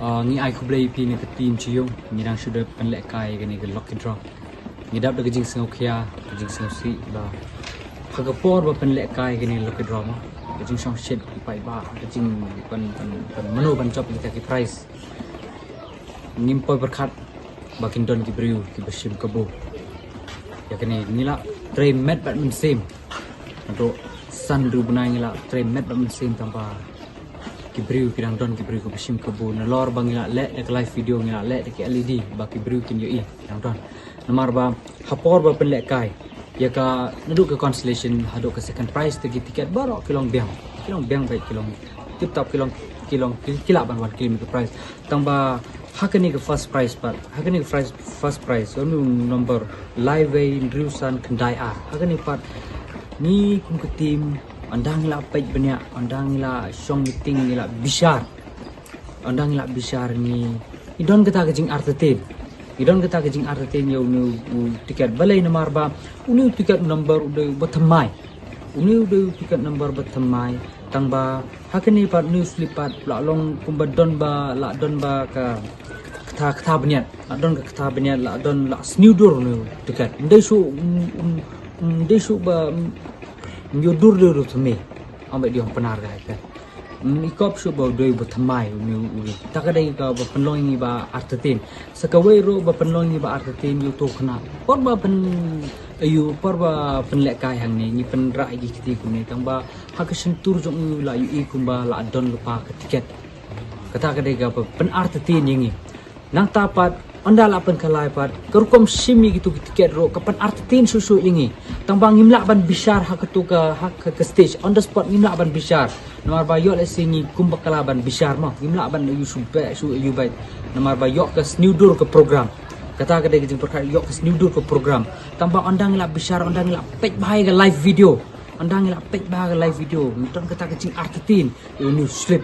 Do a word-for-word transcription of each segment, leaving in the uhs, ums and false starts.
Ah, ngi ai khublei ïa phi na ka team Chi Yung, ngi dang shu dep pynlehkai kane ka lucky draw. Ngi dap da ka jingsngewkhia, ka jingsngewsih ba ha ka por ba pynlehkai kane ka lucky draw mo, ka jingshongshit ki paidbah, ka jing pyn pyn pyn mano ban jop ïa kita ki prize. Ngim poi pyrkhat ba kin don ki briew kiba shim kabu. Ïa kane ngi la trei met bad mynsiem. Naduh san hynriew bnai ngi la trei met bad mynsiem tang ba ki briew ki dang don ki briew kiba shim kabu. Nalor ba ngi la leh da ka live video, ngi la leh da ki L E D ba ki briew kin ïohi ki dang don. Namar ba ha por ba pynlehkai ïa ka, naduh ka consolation haduh ka second prize te ki tiket baroh ki long biang. Ki long biang bha, ki long tip top, ki long, ki long ki, ki lah ban wan claim ïa ka prize. Tang ba ha kane ka first prize pat, ha kane ka first, first prize, uni u number lai wei hynriew san khyndai ar. Ha kane pat ngi kum ka team, ynda ngi la peit bniah, ynda ngi la shong meeting, ngi la bishar, ynda ngi la bishar, ngi, ngi don kata ka jingartatien. Ngi don kata ka jingartatien ïa uni u tiket. Balei? Namar ba uni u tiket number u dei uba thymmai. Uni u dei u tiket number ba thymmai. Tang ba ha kane pat uni u slip pat la long kumba don ba, la don ba ka kata, kata bniat, la don ka kata bniat, la don, la sniew dur uni u tiket. Ym dei shuh, ym, ym, ym dei shuh ba, ym, ym ïoh dur, dur, dur thymmai. Ong bad i ong Pnar ka, ka. Ym, i kop shuh ba u dei uba thymmai uni u, uni. Kata ka dei kaba pynlong ïa ngi ba artatien. Sa kawei ruh ba pynlong ïa ngi ba artatien, ïa uto u khynnah, por ba pyn, ïa u, por ba pynlehkai hangne, ngi pynrah ïa ki kti kumne, tang ba ha ka shyntur jong u la ïohi kumba la don lypa ka tiket. Kata ka dei kaba pynartatien ïa ngi. Nangta pat, ynda la pynkhalai pat, ka rukom shim ïa kito ki tiket ruh ka pynartatien shuh shuh ïa ngi. Tang ba ngim lah ban bishar ha kato ka, ha ka, ka stage, on the spot ngim lah ban bishar. Namar ba ïoh lehse ngi kumba kylla ban bishar mo, ngim lah ban ïoh shu beh, shu ïoh beh. Namar ba ïoh ka sniew dur ka program. Kata ka dei ka jingpyrkhat, ïoh ka sniew dur ka program. Tang ba ynda ngi la bishar, ynda ngi la peit bha ïa ka live video, ynda ngi la peit bha ïa ka live video, ngi don kata ka jingartatien ïa uni u slip.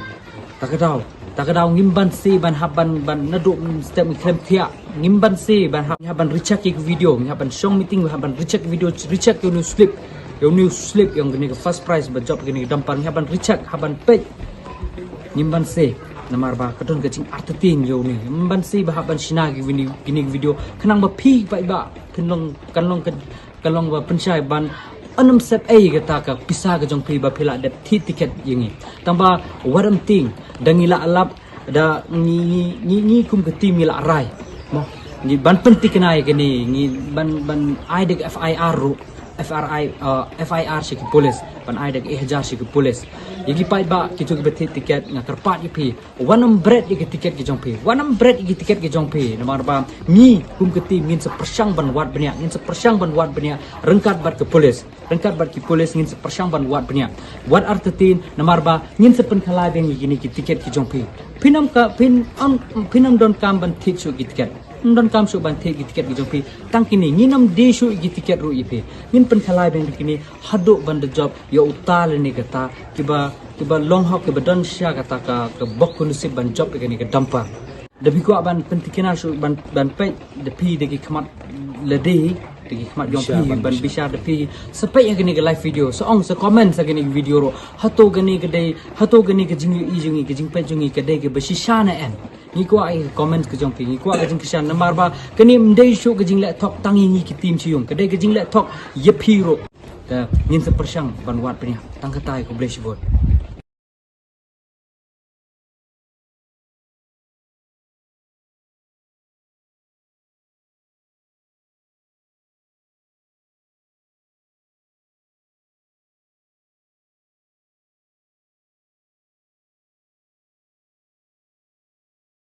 Ta ka daw, ta ka daw ngim banse ban hap ban, ban naduh step ngi khlem thiah. Ngim banse ban hap, ngi hap ban recheck ïa ka video, ngi hap ban shong meeting, ngi hap ban recheck video, recheck ïa uni u slip, ïa uni u slip ïa kane ka first prize ba jop ïa kane ka dumper, ngi hap ban recheck, hap ban peit. Ngim banse, namar ba ka don ka jingartatien ïa uni. Ngim banse ba hap ban shna ïa kine, kine ki video, khnang ba phi paidbah phin long, kan long ka, kan long ba pynshai ban ym sep ei kata ka pisa ka jong phi ba phi la dep thied tiket ïa ngi. Tang ba wat ym tieng, da ngi la lap, da ngi, ngi, ngi, ngi kum ka team ngi la rai mo, ngi ban pynthikna ïa kane, ngi ban, ban ai da ka F I R ruh, F R I, uh, F I R sha ki pulit, ban ai da ka E hajar sha ki pulit. Ïa ki paidbah kito kiba thied tiket, nga kyrpad ïa phi, wat nym bret ïa ki tiket ki jong phi, wat nym bret ïa ki tiket ki jong phi. Namar ba ngi kum ka team ngin sa pyrshang ban wad bniah, ngin sa pyrshang ban wad bniah ryngkat bad ka pulit, ryngkat bad ki pulit ngin sa pyrshang ban wad bniah. Wat artatien, namar ba ngin sa pynkhalai biang ïa kine ki tiket ki jong phi. Phin ym ka, phin ym, phin ym donkam ban thied shuh ki tiket. Ym donkam shuh ban thied ki tiket ki jong phi. Tang kine, ngin ym die shuh ïa ki tiket ruh ïa phi. Ngin pynkhalai biang ïa kine haduh ban da jop ïa uta lane kata kiba, kiba long hok, kiba don sha kata ka, ka bok ka nusip ban jop ïa kane ka dumper. Da phi kwah ban pynthikna shuh, ban, ban peit da phi da ki khmat lade, da ki khmat jong phi, ban bishar da phi, sa peit ïa kane ka live video, sa ong, sa comment sha kane ka video ruh. Hato kane ka dei, hato kane ka jingïohi jong ngi, ka jingpeit jong ngi ka dei kaba shisha ne em? Ngi kwah ïa ka comment ka jong phi, ngi kwah ka jingkyrshan, namar ba kane ym dei shuh ka jingleh thok tang ïa ngi ki team Chi Yung, ka dei ka jingleh thok ïa phi ruh. Te ngin sa pyrshang ban wad bniah. Tang katai, khublei shibun.